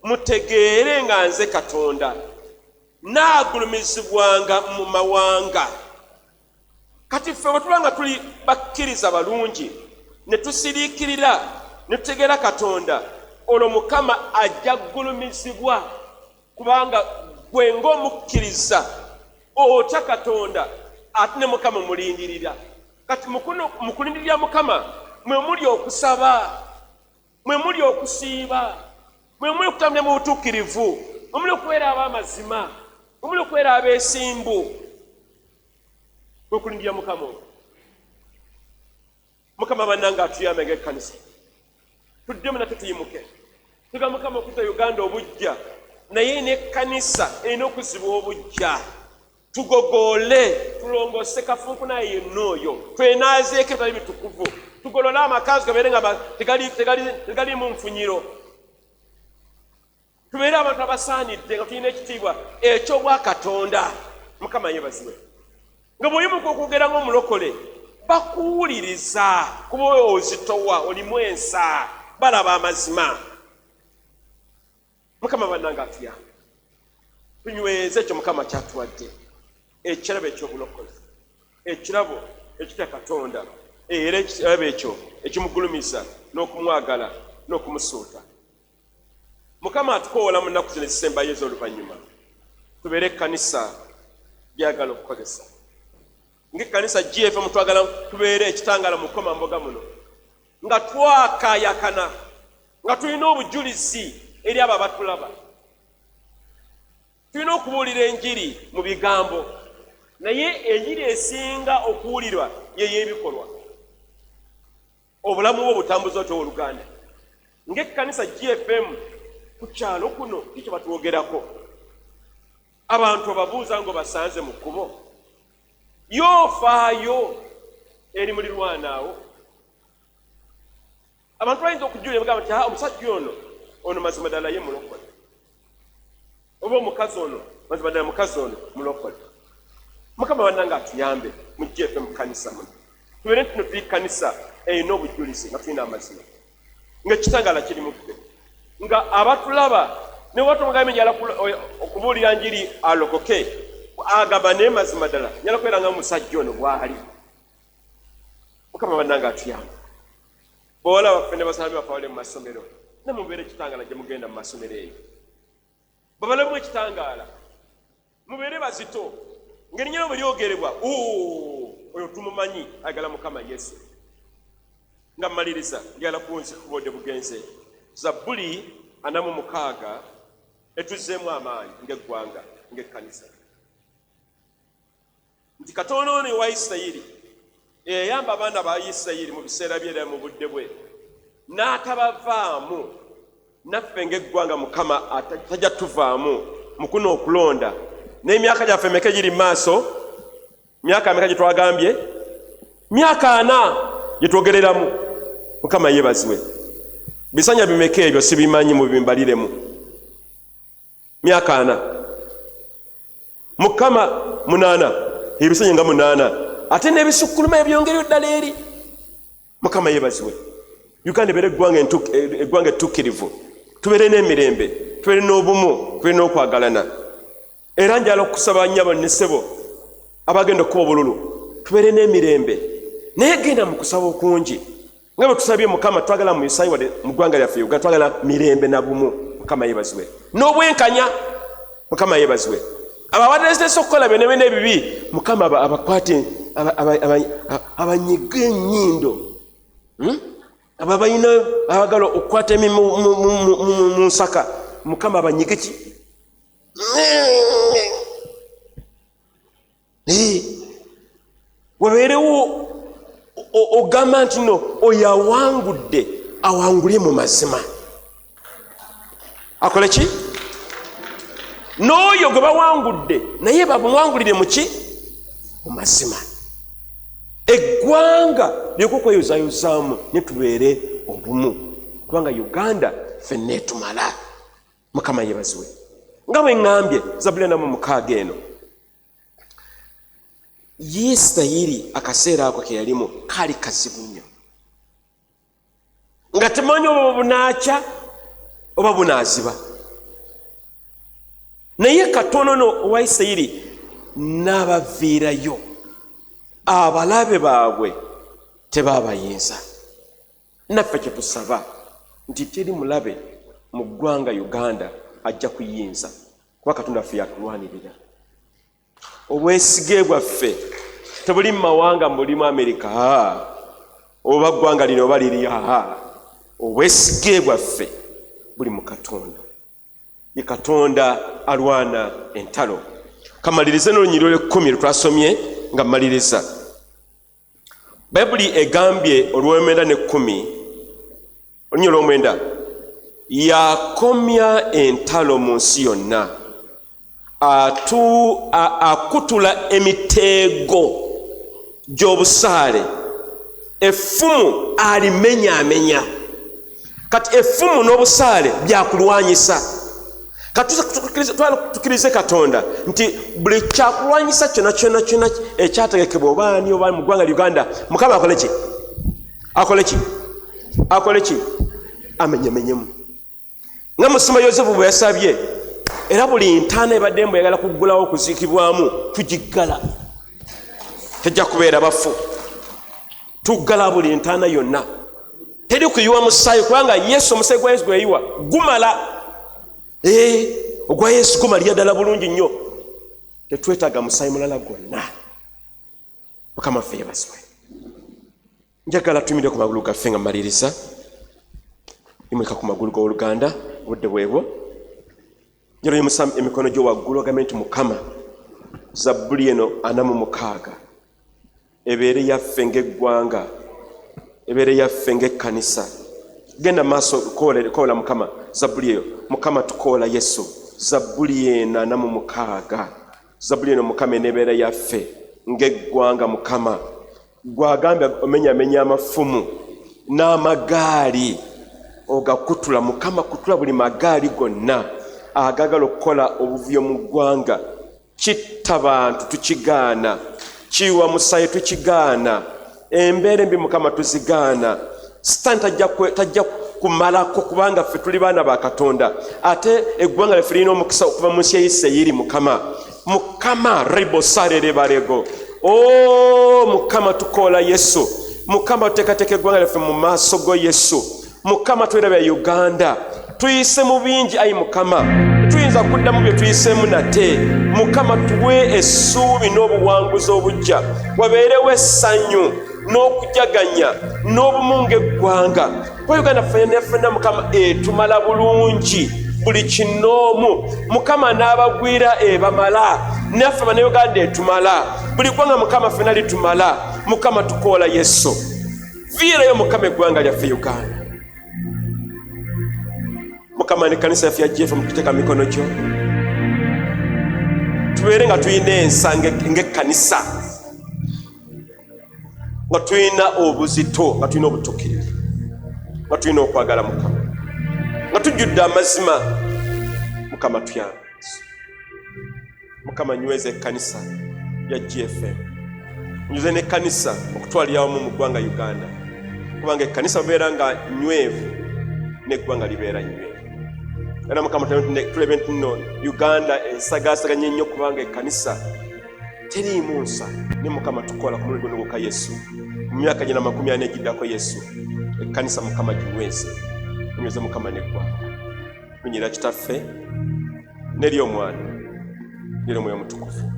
mutegeere nga nze Katonda, naagulumizibwanga mu mawanga. Kati ffe bwe tuba nga tuli bakkiriza balungi ne tusiriikirira ne tutegeera Katonda, olwo Mukama ajja kugulumizibwa, kubanga gwe ng'omukkiriza otya Katonda ate ne Mukama mulindirira. Kati mu kulindirira Mukama mwe muli okusaba, mwe muli okusiiba, mwe muli okutambulira mu butuukirivu, mwe muli okubeera ab'amazima, mwe muli okubeera abeesimbu. Kwe kulindirira Mukama okwo. Mukama bannange atuyambe ng'ekkanisa, tuddemu nate tuyimuke. Tuga Mukama okuzza Uganda obuggya, naye n'ekkanisa erina okuzibwa obuggya. Tugogoole, tulongoose kafunkunaye yenna oyo, twenaazeeko ebitali bitukuvu, tugolole amakanzu gabeere nga tegalimu nfunyiro, tubeere abantu abasaanidde nga tulina ekitiibwa eky'obwakatonda. Mukama yeebazibwe. Nga bw'oyimuka okwogera ng'omulokole, bakuwuliriza kuba ozitowa, olimu ensa, balaba amazima. Mukama bannange atuyambe, tunyweze ekyo Mukama kyatuwadde, ekirabo eky'obulokozi, ekirabo ekitya Katonda, era ekirabo ekyo ekimugulumiza n'okumwagala n'okumusuuta. Mukama atukoowola mu nnaku zino ezisembayo ez'oluvannyuma tubeere ekkanisa gy'ayagala okukozesa. Ng'ekkanisa GFM twagala tubeere ekitangaala mu kkomamboga muno, nga twakaayakana, nga tulina obujulizi eri abo abatulaba. Tulina okubuulira enjiri mu bigambo, naye enjiri esinga okuwulirwa ye y'ebikolwa. Obulamu bwo butambuza otya owooluganda? Ng'ekkanisa GFM ku kyalo kuno kiki kye batwogerako? Abantu obabuuza ng'obasanze mu kkubo? Ye ofaayo eri mulirwana awo? Abantu bayinza okujulira bagamba nti omusajja ono ono mazima ddala ye mulokole, oba omukazi ono mazima ddala mukazi ono mulokole. Mukama bannange atuyambe mujje ffe mu kkanisa muno tubeere nti no tuli kkanisa erina obujulizi, nga tulina amazima, ng'ekitangaala kiri mu ffe, nga abatulaba ne watumugambye njala okubuulira njiri alokoke, agamba naye mazima ddala njala kubeera nga omusajja ono bw'ali. Mukama bannange atuyambe. Bawala baffe ne basambi baffe abali mu masomero, ne mubeere ekitangaala gye mugenda mu masomero eyo, babalemu ekitangaala, mubeere bazito ng'erinnya lyo bwe lyogerebwa, oyo tumumanyi, ayagala Mukama Yesu. Nga mmaliriza, njagala kuwunzika ku budde bugenze. Zabbuli 46 etuzzeemu amaanyi ng'eggwanga, ng'ekkanisa, nti Katonda ono ewa Isirayiri eyayamba abaana ba Isirayiri mu biseera bye era mu budde bwe n'atabavaamu, naffe ng'eggwanga Mukama tajja tuvaamu mu kuno okulonda. N'emyaka gyaffe emeka egiri mu maaso? Myaka meka gye twagambye? Myaka 40 gye twogereramu. Mukama yeebazibwe. Bisanya bimeka ebyo sibimanyi, mubimbaliremu. Myaka 40, Mukama 8, ebisanya nga 8, ate n'ebisukkuluma ebyongeryo ddala eri. Mukama yeebazibwe. Uganda ebeere eggwanga ettuukirivu, tubeere n'emirembe, tubeere n'obumu, tubeere n'okwagalana. Era njala okusaba nnyabo ne ssebo abagenda okukuba obululu, tubeere n'emirembe, naye genda mu kusaba okungi nga bwe tusabye Mukama. Twagala mu Isaayi wadde mu ggwanga lyaffe Uganda, twagala mirembe na bumu. Mukama yeebazibwe. N'obwenkanya. Mukama yeebazibwe. Abo abateesiteese okukola byonna byonna ebibi, Mukama abakwate, abanyige ennyindo. Abo abalina abagala okukwata emi mu nsaka, Mukama abanyige ki? Wabeerewo ogamba nti no oyo awangudde, awangule mu mazima, akole ki? N'oyo gwe bawangudde naye bamuwangulire mu ki? Mu mazima. Eggwanga lireke okweyozayozaamu, ne tubeere obumu, kubanga Uganda ffenna etumala. Mukama yeebazibwe. Nga bwe ŋŋambye, Zabbuli 46 eno, Isirayiri akaseera ako ke yalimu kaali kazibu nnyo. Nga temanyi oba bunaakya oba bunaaziba. Naye katono no owa Isirayiri n'abaviirayo, abalabe baabwe tebaabayinza. Naffe kye tusaba nti teri mulabe mu ggwanga Uganda ajja kuyinza, kuba Katonda waffe yatulwanirira. Obwesige bwaffe tebuli mu mawanga, mulimu Amerika oba ggwanga lino oba liri. Obwesige bwaffe buli mu Katonda, ye Katonda alwana entalo. Kamalirize n'olunyiriri olw'ekkumi lwetwasomye. Nga mmaliriza, Bayibuli egambye olw'omwenda n'ekkumi, olunyiriri olw'omwenda, yakomya entalo mu nsi yonna, akutula emiteego gy'obusaale, effumu alimenyaamenya. Kati effumu n'obusaale byakulwanyisa. Kati tukirize Katonda nti buli kyakulwanyisa kyonna kyonna kyonna ekyategekebwa obaani oba mu ggwanga Uganda, Mukama akole ki? Akole ki? Akole ki? Amenyamenyemu, nga musumba Yosefu bwe yasabye. Era buli ntaana ebadde mbu eyagala kuggulawo okuziikibwamu, tugiggala, tejja kubeera bafu. Tuggala buli ntaana yonna, teri kuyiwa musaayi, kubanga Yesu, omusaayi gwa Yesu gwe yayiwa gumala. Ogwa Yesu gumalira ddala bulungi nnyo, tetwetaaga musaayi mulala gwonna. Mukama ffe yebazibwe. Njagala tuyimire ku magulu gaffe nga mmaliriza. Imulika ku magulu g'oluganda, obudde bwebwo. Njagala oyimusa emikono gyo waggulu, ogambe nti, Mukama, zabbuli eno 46 ebeere yaffe ng'eggwanga, ebeere yaffe ng'ekkanisa. Genda maaso, koola Mukama zabbuli eyo. Mukama, tukoola Yesu, zabbuli eno 46, zabbuli eno Mukama eneebeera yaffe ng'eggwanga. Mukama, gwagambye omenyamenya amafumu n'amagaali ogakutula. Mukama, kutula buli magaali gonna agagala okukola obuvuyo mu ggwanga. Kitta bantu tukigaana, kiyiwa musaayi tukigaana, embeera embi Mukama tuzigaana. Sitaani tajja kumalako, kubanga ffe tuli baana ba Katonda, ate eggwanga lyaffe lirina omukisa okuva mu nsi ya Isirayiri. Mukama, Mukama, ribosarerebarego o Mukama, tukoola Yesu. Mukama, tuteekateeka eggwanga lyaffe mu maaso go Yesu. Mukama, twerabya Uganda, tuyise mu bingi. Ayi Mukama, tuyinza kuddamu bye tuyiseemu nate. Mukama, tuwe essuubi n'obuwanguzi obujja, wabeerewo essanyu n'okujaganya n'obumu ng'eggwanga, kuba Uganda ffenna ffenna Mukama etumala bulungi buli kinoomu. Mukama, n'abagwira ebamala, naffe Bannayuganda etumala, buli ggwanga Mukama ffenna litumala. Mukama, tukoola Yesu, viirayo Mukama eggwanga lyaffe Uganda. Mukama, nekkanisa yaffe ya GFM tuteeka mikono gyo, tubeere nga tulina ensa ng'ekkanisa, nga tulina obuzito, nga tulina obutuukirivu, nga tulina okwagala Mukama, nga tujjudde amazima. Mukama, tuyambe. Mukama, nyweza ekkanisa ya GFM, nyweze n'ekkanisa okutwalira awamu mu ggwanga Uganda, kubanga ekkanisa babeera nga nywevu n'eggwanga libeera nywevu. Era Mukama, tulebe nti nno Uganda esagaasaganye nnyo kubanga ekkanisa teriimu nsa. Ne Mukama, tukola ku mulundi guno gwokka Yesu, mu myaka 140 egiddako Yesu, ekkanisa Mukama ginyweze, onyweze Mukama n'eggwanga. Lunyira Kitaffe n'eri Omwana n'eri Omwoyo Omutukuvu,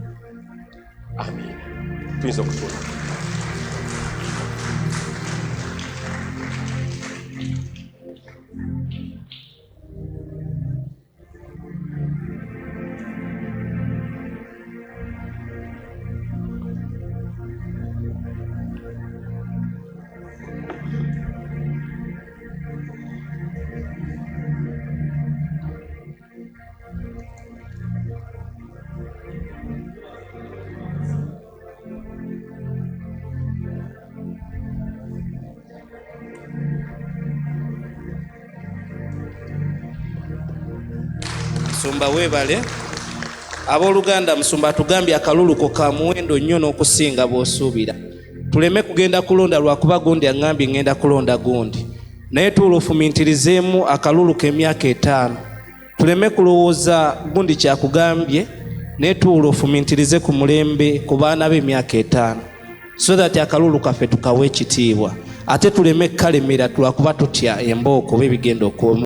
amiina. Tuyinza okutuula. Musumba weebale. Abooluganda, musumba atugambye akalulu ko ka muwendo nnyo n'okusinga bw'osuubira. Tuleme kugenda kulonda lwakuba gundi aŋŋambye ŋŋenda kulonda gundi. Naye tuula ofumintirizeemu akalulu k'emyaka 5. Tuleme kulowooza gundi kyakugambye, naye tuula ofumintirize ku mulembe ku baana b'emyaka 5, so that akalulu kaffe tukawe ekitiibwa, ate tuleme kalemera lwakuba tutya embooko oba ebigenda okuba.